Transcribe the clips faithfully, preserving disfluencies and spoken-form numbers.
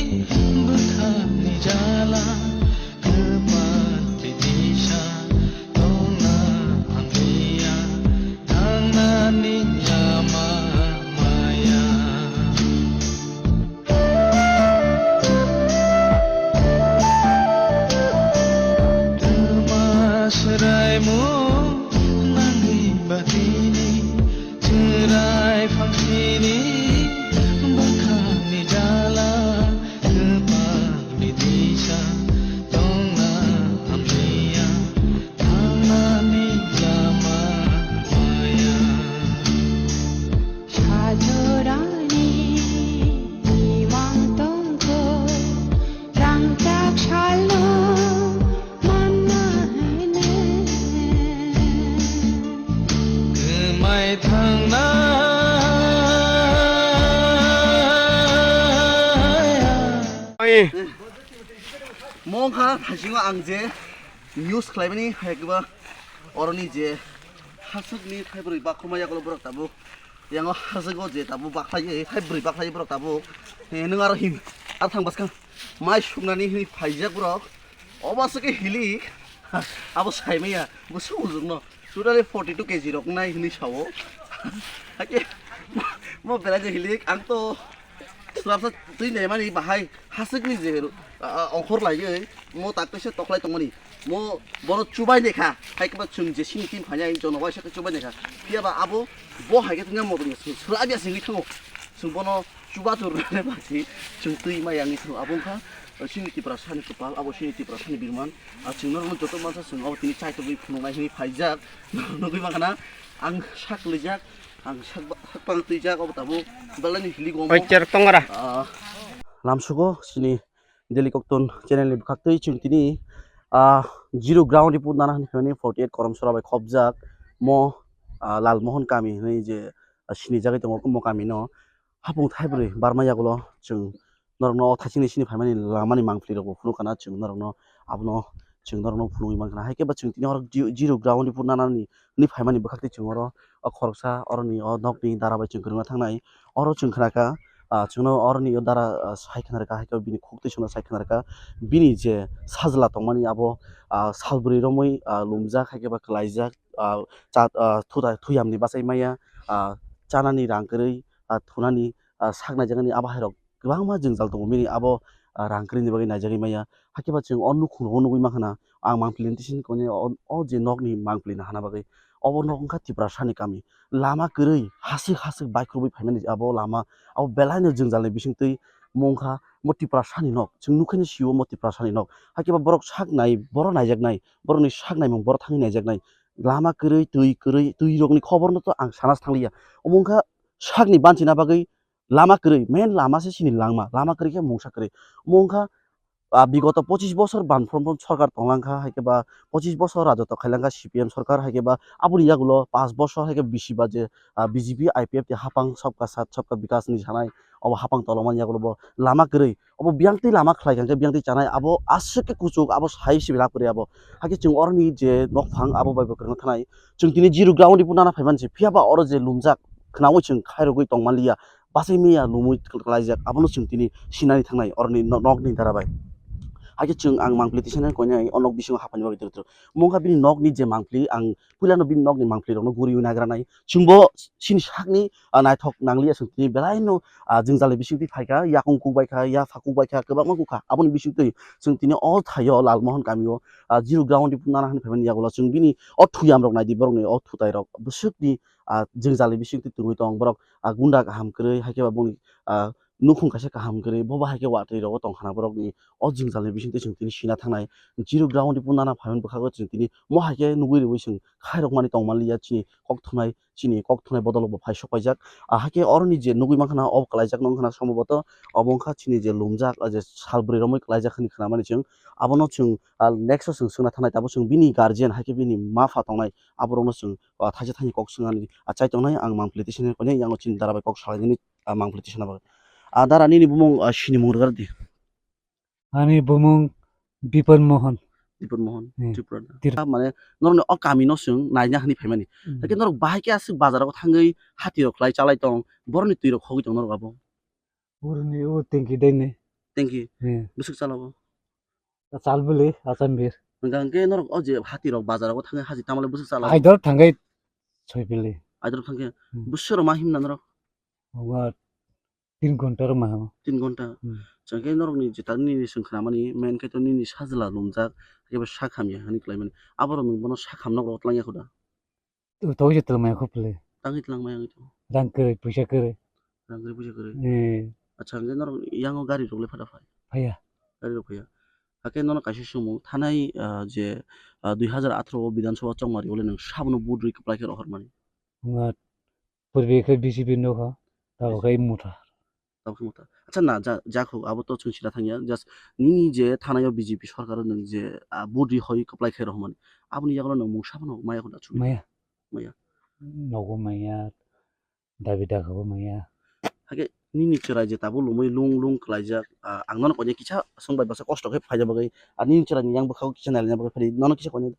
Bwkhakni jala, kwpal bidisa, tongna hamliya, thangnani lama maya. Twma swraimo nangni batini, chwrai phangsini bwkhakni jala, kwpal bidisa, tongna hamliya, thangnani lama maya. Sajorani imang tongkho, rangchak salno manna hene. Kwmai thangnai. Mongkha thasingo ang je news khlaimani hai keba oroni je hasukni thaibrwi bakhuma yagulo borok tabuk. Yango hajago je tabuk bakhlai, hai bwrwi bakhlai borok tabuk. He, nwng aro him, aro thang bwskang mai suknani hini phaijak borok. Obo aswk khe hilik. Abo saimaya, bo suk ujukno. Totally forty two K G rok nai hini sao. Hake, mo, mo belai je hilik, ang to swrapsa twi naimani bahai haswkni je, a, a, ongkhor laiwi, mo tak kaisa toklai tongmani. Mo bono chubai naikha, hai khe ba chwng je sini team phainai, jono waisa khe chubai naikha. Phiya ba abo bo hai khe thungya mo tongya, sura abya singwi thango. Chwng bono chuba chur rwna basi chwng twi ma yangwi thango. Abo wngkha, uh, sini Tiprasani kwpal, abo sini Tiprasani birman. A chwng norokno joto mansa chwng abo tini chaitugwi phunuknai hwnwi phaijak. Nugwi mankha na, ang sak lijak, ang sak ba-, sak pang twijak, abo tabuk belai ni hilik omo. Oi, cher tongara. Ah, lamsugo sini Daily Kokton channel ni bwkhaktwi chwng tini, ah, zero ground report nana hwnwi khaimani forty eight Koromsora bai khopjak mo, ah, Lalmohon kami hwnwi je, ah, sinijagwi tongo mo kami no. Hapung thaibrwi barma yagulo chwng norokno o thaichini sini phaimani lamani mangpli rokbo phunuk kana chwng norokno abono chwng norokno phunugwi mankha. Hai khe ba chwng tini oro zero ground report nanani hwnwi phaimani bwkhaktwi chwng oro o khoroksa oroni o nokni dara bai chwng kwrwngna thangnai. Oro chwng khnakha, ah, chwngno oroni o dara, ah, sai khna rwkha, hai khe bini khuk twi songno sai khna rwkha. Bini je sajla tongmani abo, ah, salbrwi romwi, ah, lumjak, hai khe ba kwlaijak, ah, chat, ah, thuda-, thuyamni bachai maya, ah, chanani rang kwrwi, ah, thunani, ah, sak naijaknani abo hai rok kwbangma jwngjal tongo bini abo, ah, rang kwrwini bagwi naijagwi maya. Hakhe ba chwng o nukhung rogo nugwi mankha na, ang mangpili ni tisini kone o, o je nokni mangpili no hana bagwi. Obo nok wngkha Tiprasani kami. Lama kwrwi, hasik hasik baikhurwi phaimani abo lama, abo belaino jwngjalni bisingtwi mungkha mo Tiprasani nok. Chwng nukhaino sio mo Tiprasani nok. Hakhe ba borok sak nai, borok naijaknai, borokni sak naimung borok thangwi naijaknai. Lama kwrwi, twi kwrwi, twi rokni khobor no to ang sana se thangliya. Omo wngkha sakni banchina bagwi lama kwrwi, main lama se chini langma, lama kwrwi khe mungsa kwrwi. Omo wngkha, ah, bigoto pochis bosor banphrom phrom sorkar tonglang kha, hai khe ba pochis bosor rajotw khailang kha C P M sorkar, hai khe ba aboni yagulo panch bosor hai khe bisi ba je, ah, B J P I P F T hapang sabka sath sabka bikas ni sanai, obo hapang tolomani yagulo bo lama kwrwi. Obo biyangtwi lama khlai kha, hwnkhe biyangtwi chanai, abo aswk khe kuchuk, abo sai sibi lab kwrwi abo. Hakhe chwng oroni je nokphang, abo bai bo kwrwngna thanai. Chwng tini zero ground report nana phaimansi, phiya ba oro je lumjak khnaui chwng khairogwi tongmanliya, bachai miya lumui klaijak, abono chwng tini sinani thangnai oroni no-, nokni dara bai. Hakhe chwng ang mangpili tisanai koinai o nok bisingo haphani bagwi twrwk twrwk. Mungkha bini nokni je mangpili, ang puilano bini nokni mangpili rokno guriui nagranai. Chwngbo chini sakni, ah, naithok nangliya chwng tini belaino, ah, jwngjalni bisingtwi phaikha, yakung kukbai kha, yapha kukbai kha, kwbangma kukha. Aboni bisingtwi chwng tini o thaio Lalmohon kamio, ah, zero ground report nana hwnwi phaimani yagulo chwng bini o thuyamrok naidi borokni o thutairok bwswkni, ah, jwngjalni bisingtwi tongwi tong borok, ah, gunda kaham kwrwi, hai khe ba boni, ah, nukhung kaisa kaham kwrwi, bo bahai khe watwi rogo tongkhana borokni o jwngjalni bisingtwi chwng tini sina thangnai. Zero ground report nana phaimani bwkhago chwng tini mo hai khe nugui rwui chwng khairokmani tongmanliya chini kok thumnai, chini kok thumnai bodol bo phai sok paijak. Ah, hakhe oroni je nugui mankha na, obo kwlaijak nw wngkha na, somboboto obo wngkha chini je lumjak, ah, je salbrwi romwi kwlaijak hwnwi khnamani chwng. Abono chwng, ah, next o chwng swngna thangnai, tabuk chwng bini guardian, hakhe bini mapha tongnai, aborokno chwng, ah, thaisa thaini kok swngnani, ah, chai tongnai. Ang mangpili tisini koinai, yango chini dara bai kok salainani, ah, mangpili tisana bagwi. Ah, dara nini bumung, ah, sinimung rwgwrwdi. Ani bumung Bipan Mohan. Bipan Mohan, hmm. Tripura. Tir- Ah, mane, norokni o kami no chwng naina hwnwi phaimani. Hmm. Hakhe norok bahai khe aswk bazar o thangwi hati rok khlai chalai tong, borokni twi rok khogwi tong norok abo. Borokni o tengki dai ni. Tengki. Hmm. Bwswk chalao? Chal bili, acham bir. Hwnkha hwnkhe norok o je hati rok bazar rogo thangwi haji tamale bwswk chalao? Aidor thangwi soi bili. Aidor thangkhe Hmm. bwswk rok ma himna norok? Obo tin ghonta rok ma himo. Tin ghonta. Hmm. Chwngkhe norokni jeta nini swng khnamani main khe to nini sajla lumjak, haikhe bo sak hamya hwnwi klaimani. Aborok nwng bono sak hamna rok twlangya kho da? Twi se twlangmaya kho phle. Tangwi twlangmaya wngwi tongo. Rang kwrwi, puisa kwrwi. Rang kwrwi, puisa kwrwi. Eh. Acha, hwnkhe norok yango gari rok le phada phai? Phaiya. Gari rok phaiya. Hakhe nono kaisa swngmung thanai, ah, je, ah, dui hazar atharo o Bidhan Sabha chongmari o le nwng sabono vote rwi kwplai khe rohormani? Wngkha purbi khe B J P nukha, tabuk khe motha. Tabuk khe motha. Acha na, ja, ja kho, abo to chwng sida thangya. Just nini je thanai o B J P sorkar o nwng je, ah, vote rwi hoi kwplai khe rohormani. Aboni yagulo nwng mungsa phano maya kho da chwng? Maya. Maya. Nogo maya, dabi dakhabo maya. Hakhe nini chwrai je tabuk lumui lung lung kwlaijak, ah, ang nono koinai kisa swngbai baksa kosto khe phaina bagwi, ah, nini chwraini yang bwkhao kisa nailina bagwi phai nono kisa koinai.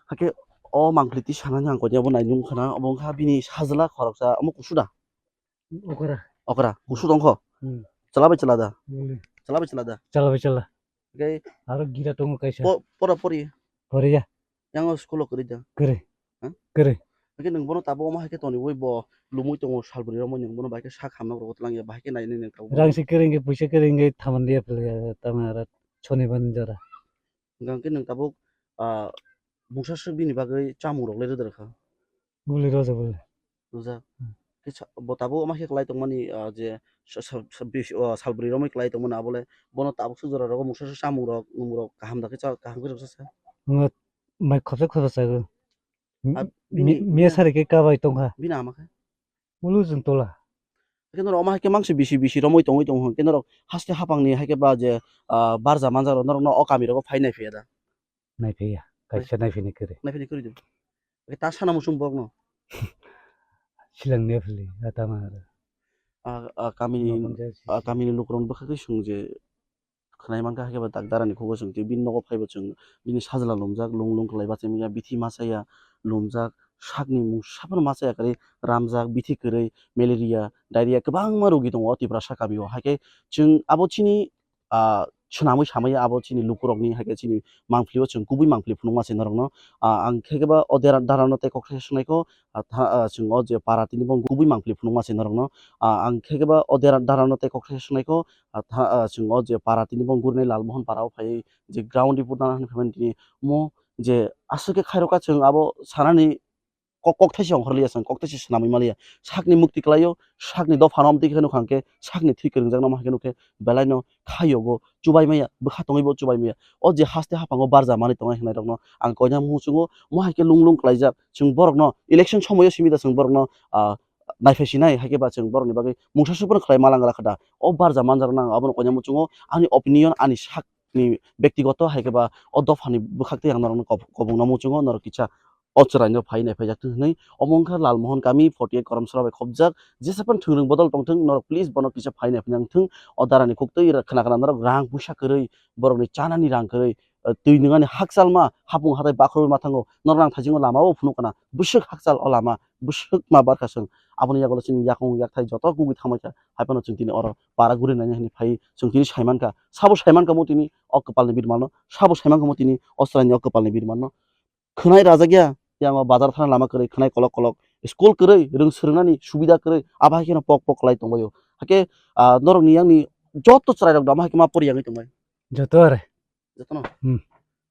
Hakhe o mangpili twi sanani ang koinai bo nai nung khana, obo wngkha bini sajla khoroksa, omo kusu da? Okra. Okra, kusu tongkho? Hmm. Chwla bai chwla da? Bole. Chwla bai chwla da? Chwla bai chwla. Hakhe aro gira tongo kaisa. Po-, pora pori? Poriya. Yang o school o kwrwi da? Kwrwi. Ha? Kwrwi. Hakhe nwng bono tabuk omo hai khe toniwi bo lumui tongo salbrwi romwi nwng bono bai khe sak hamna rok twlang ya, bai khe nai nai nwng tabuk. Rang se kwrwi hwnkhe puisa kwrwi hwnkhe thaman liya phle ya, tamo aro sonibar ni jora. Hwnkha hwnkhe nwng tabuk, ah, mungsa swk bini bagwi chamung rok le rwdar kha? Bole rwja bole. Rwja. Hmm. Khe sa-, bo tabuk omo khe kwlai tongmani, ah, je sa-, sa-, sa-, bis-, ah, salbrwi romwi kwlai tongmani abo le bono tabuk swk jora rogo mungsa swk chamung rok, nwng rok kaham da khe cha, kaham khe rwkha sa. Wngkha mai khopsa khopsa chago. Ah, mi-, bini, mi-, miya bini sari khe kabai tongkha. Bini ama khe? Ulu jwng tola. Khe norok omo hai khe mangsi bisi bisi romwi tongwi tongo, hwnkhe norok haste haphangni hai khe ba je, ah, barja manjak rok norok no o kami rogo phai nai phiya da? Nai phiya, kaisa nai phini kwrwi. Nai phini kwrwi do. Khe ta sana muchung borok no? Silang ne phili, atama aro. Ah, ah, kamini, Nokong jai ah, sisi. Kamini lukurok bwkhak twi swng je, khwnai mankha, hakhe ba dakdara ni khugo chwng twi bini nogo phaibo chwng bini sajla lumjak, lung lung kwlai bachai manya, bithi machaya, lumjak, sakni mung saphano machaya kwrwi, ramjak, bithi kwrwi, malaria, diarrhea kwbangma rogi tongo o Tiprasa kamio. Hakhe chwng abo chini, ah, swnamwi samaya abo chini lukurokni, hakhe chini mangpilio chwng kubui mangpili phunukma se norokno. Ah, ang khe ba o dera-, darano tei kok se swngnai kho, ah, tha-, ah, chwng o je para tini bo kubui mangpili phunukma se norokno. Ah, ang khe ba o dera-, darano tei kok se swngnai kho, ah, tha-, ah, chwng o je para tini bo gurinai Lalmohon para o phai je ground report nana hinwi phaimani tini mo je aswk khe khairokha chwng abo sanani kok, kok thaisa ongkhorliya chwng, kok thaisa swnamwi maliya. Sakni mukti kwlaio, sakni dophano amtwi khe nukha hwnkhe sakni thwi kwrwngjakno ma hai khe nukhe belaino khayogo chubai maya, bwkha tongwi bo chubai maya. O je haste haphango barja manwi tongnai hwnnairokno ang koina muchungo, mo hai khe lung lung kwlaijak. Chwng borokno election somoio simi da chwng borokno, ah, naiphasinai, hai khe ba chwng borokni bagwi mungsa sukphano khlai malang rakha da. O barja manjak nang abono koina muchungo ani opinion, ani sakni bektigoto hai khe ba o dophani bwkhak tei ang norokno kop-, kobongno muchungo, norok kisa o chwraino phai naiphai jak thung hwnwi. Omo wngkha Lalmohon kami forty eight Koromsora bai khopjak, jesa phano thwngwrwng bodol tongthung, norok please bono kisa phai naiphai nang thung. O darani kuk twi khna khna norok rang puisa kwrwi, borokni chanani rang kwrwi, eh, twi nungani hakchalma hapung hatai bakhorwi ma thango, norok nang thaisingo lama o phunuk kana, bwswk hakchal o lama, bwswk ma barkha chwng. Aboni yagulo chini yakung yakthai joto kugui thangbai kha, hai phano chwng tini oro para guri nani hwnwi phai chwng tini sai mankha, sabo sai mankha mo tini o kwpalni birmano, sabo sai mankha mo tini o chwraini o kwpalni birmano. Khwnai rajak ya, yang o bazar thana lama kwrwi, khwnai kolok kolok, school kwrwi, rwng swrwngnani subida kwrwi, abo hai kheno pok pok kwlai tongbaio. Hakhe, ah, norokni yang ni joto chwrairok dama hai khe ma pori yangwi tongbai. Joto are. Jotono? Hmm.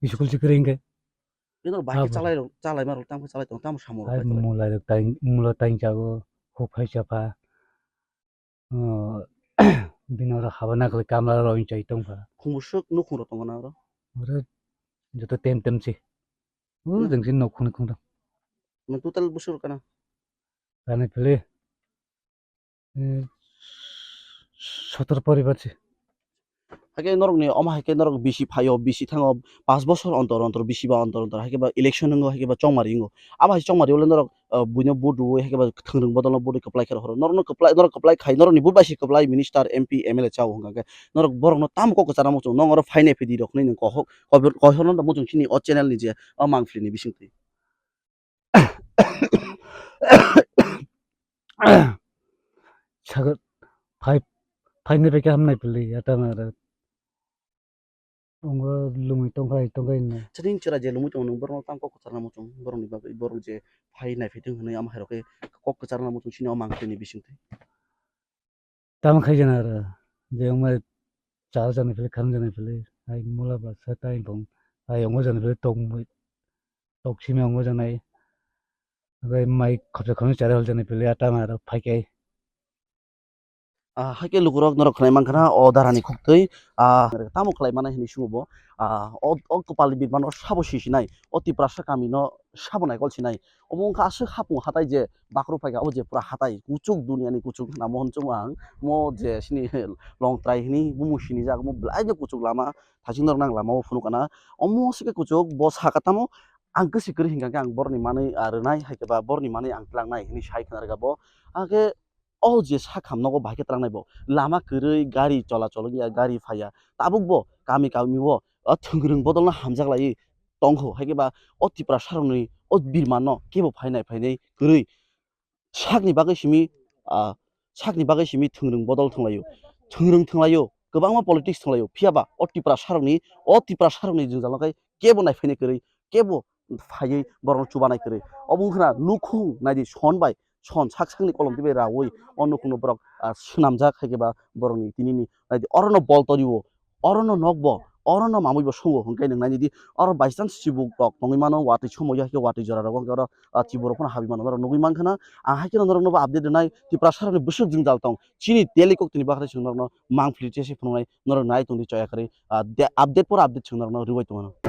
School si kwrwi hwnkhe? Khe norok bai khe Abo. Chalai rok, chalai ma rok, tamo khe chalai tong, tamo samung rok Hai bai tong. Mulai rok tai, mulo tai jago, huk phai chapha. Oh, bini oro haba nakhwlwi kamla rok chai tongkha. Khumbu swk nukhung rok tongo na oro? Oro joto tem tem se. O Hmm. Jengsi nok khungni khungtham. Nwng total bwswk rok kana? Kani phili, eh, sotor poribar se. Hakhe norokni omo hai khe norok bisi phaio, bisi thango, panch bosor ontor ontor bisi ba ontor ontor hai khe ba election wngo, hai khe ba chongmari wngo. Abo hai chongmari ule norok, ah, buino vote rwui hai khe ba thwngrwng bodolno vote rwi kwplai khe rohoro. Norokno kwplai, norok kwplai khai, norokni vote bai se kwplai minister, M P, M L A chao hwnkha khe norok borokno tamo kok kwchana muchung, nong oro phainai phidi rokni nwng kohor, kohor, kohorno muchung chini o channel ni je o mangpili ni bisingtwi. Sagat phai phaini bai khe hamnai pili, ya tama ra. Ongo lungwi tongkhai, tongkhai hinwi. Chini chwra je lungwi tongo, nwng borokno tamo kok kwcharna muchung, borokni bagwi, borok je phai naiphaitwng hwnwi, ama hai rok khe kok kwcharna muchung, chini o mangtwini bisingtwi. Tamo khai jana ra, je wngmai chal jani phili, khan jani phili, hai mula ba sa tai bong, hai ongo jani phili tok mui, tok simi ongo janai, bai mai khopsa khopsa chari hol jani phili, atama ra phai kai. Ah, haikhe lukurok norok khwnai mankha na, o darani khuktwi, ah, tamo khlai mano hinwi swngo bo, ah, o, o kwpalni birmano sabo sisinai, o Tiprasa kamino sabo naikol sinai, omo wngkha aswk hapung hatai je bakruk phaikha, obo je pura hatai kuchuk, duniani kuchuk hwnna mohon chungo ang, mo je sini long trai hini bumung sinijak, omo belai no kuchuk lama, thaching norok nang lama o phunukana, omo se khe kuchuk, bo sakha tamo, ang kwswi kwrwi hinkha khe ang borokni manwi, ah, rwnai, haikhe ba borokni manwi ang tlangnai hinwi sai khna rwkha bo, hakhe, o je sakham nogo bahai khe tlangnai bo, lama kwrwi, gari cholachol wngya, gari phaiya, tabuk bo kami kami o, o thwngrwng bodolno hamjak laiwi tongkho, haikhe ba o Tiprasarokni o birmanno kebo phainai phainai kwrwi sakni bagwi simi, ah, sakni bagwi simi thwngrwng bodol thwnglaio, thwngrwng thwnglaio, kwbangma politics thwnglaio, phiya ba o Tiprasarokni, o Tiprasarokni jwngjal no khe kebo naiphainai kwrwi, kebo phaiwi borokno chubanai kwrwi. Obo wngkha na nukhung naidi son bai, son sak sakni kolom twi bai raui o nukhungno borok, ah, swnamjak, hai khe ba borokni tinini naidi orono bol torio, orono nokbo, orono mamwibo sungo, hwnkhe nwng nainidi oro by chance chibuk rok tongwi mano, watwi somoyo, hai khe watwi jora rogo hwnkhe oro, ah, chibuk rok phano habwi mano, norok nugwi mankha na. Ang hai kheno noroknobo update rwnai, Tiprasarokni bwswk jwngjal tong, chini daily koktwini bakhre chwng norokno mangpili tei se phunuknai, norok nai tongdi choya kwrwi, ah, de-, update pora update chwng norokno rwbai tongmano.